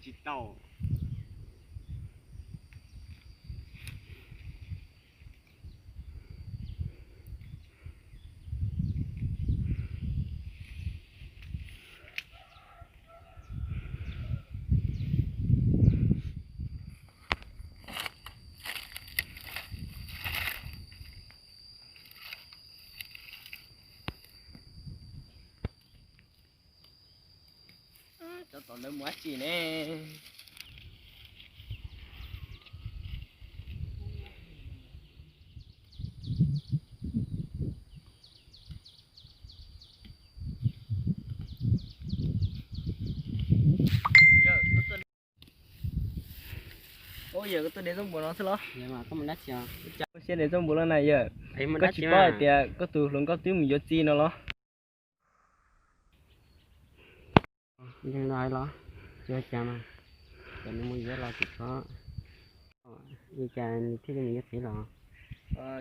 Tsis tau. Cov tom ntawd mus dab tsi ne? Yawm, koj tuaj de txooj npuas no xwb los? Koj siab de txooj npuas los na yawm? Koj tsis paub hais tias koj tus hluas nkauj twb mus yuav txiv no los? Los, tsis ua cas mas, ces nws mus yuav los tsis txhob, ua cas nws thiaj li mus yuav txiv los?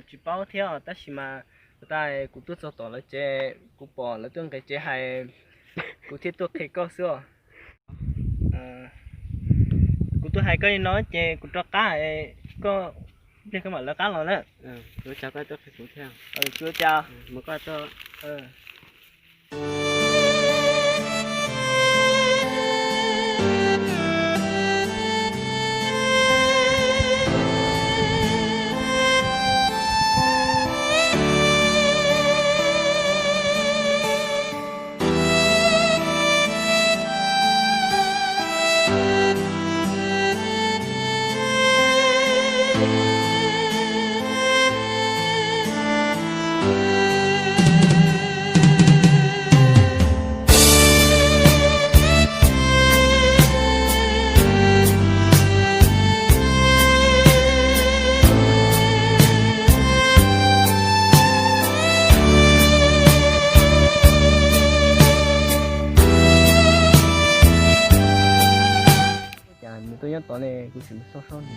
Tsis paub thiab tab sis mas, ua tas kuv tuaj txog tom lawv tsev kuv pom lawv tuaj nqis tsev hais, kuv thiaj tuaj qhia koj xwb os. Kuv tuaj hais koj li no ces kuv rov qab, koj, ib pliag koj mam lawv qab los na. Kuv, cas, Cas nws tuaj nyob tod ne, kuv tsis mus soj sob nws.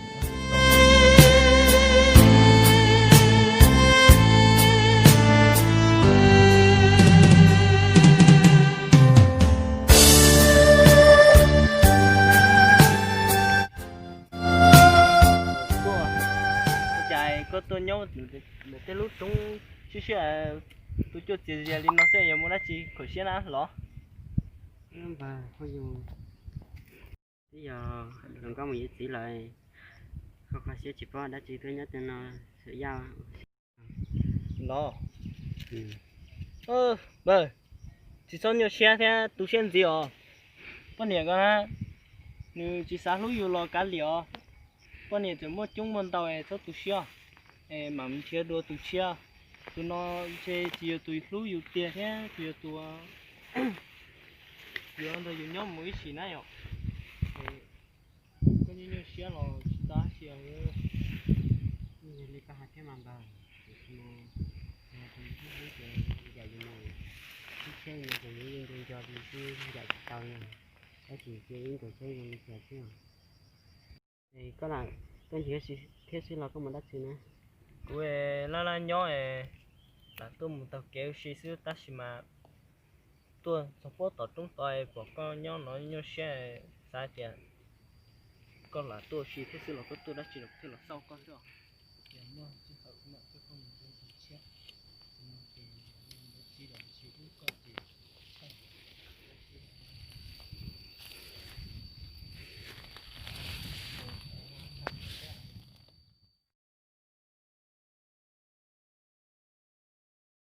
Ua cas koj tuaj nyob ntawm tej lub roob siab siab, tus cuaj txias zias li no xwb, yog muaj dab tsi khuam siab na los? Twb yog hluas nkauj mus yuav txiv lawm, kho kho siab tsis paub dab tsi twb nyob tej no, xyov yaj los. Tsis txhob nyuaj siab thiab tu siab ntxiv os. Poj niam ko na, nws tsis xav hlub yus los kav liam os. Poj niam txawm muaj coob muaj ntau es txhob tu siab, es mam nrhiav dua tus tshiab. Tus no ntshe tsis yog tus hlub yus tiag thiab tsis yog tus yuav nrog yus nyob mus ib sim na yom. Koj nyuaj nyuaj siab los tsis tau dab tsi os. Yog li koj hais thiab mas npawg, tiam sis mas yog tus yus tsis hlub ces ncaim yus mus ib tsheb no ces yuav yeej nco nco li xwb, ncaim tsis tau li. Tab sis cia ib ntus seb zoo li cas xwb. Es koj lam tuaj ncig ua si thiab xwb los koj mus dab tsi na? Kuv laj laj nyob, lam tuaj mus taug kev ua si xwb tab sis mas tuaj txog pob tom roob tod pom koj nyob no nyuaj siab, xav tias koj lam tuaj ua si thiab xwb los koj tuaj dab tsi los kuv thiaj los xauj koj xwb.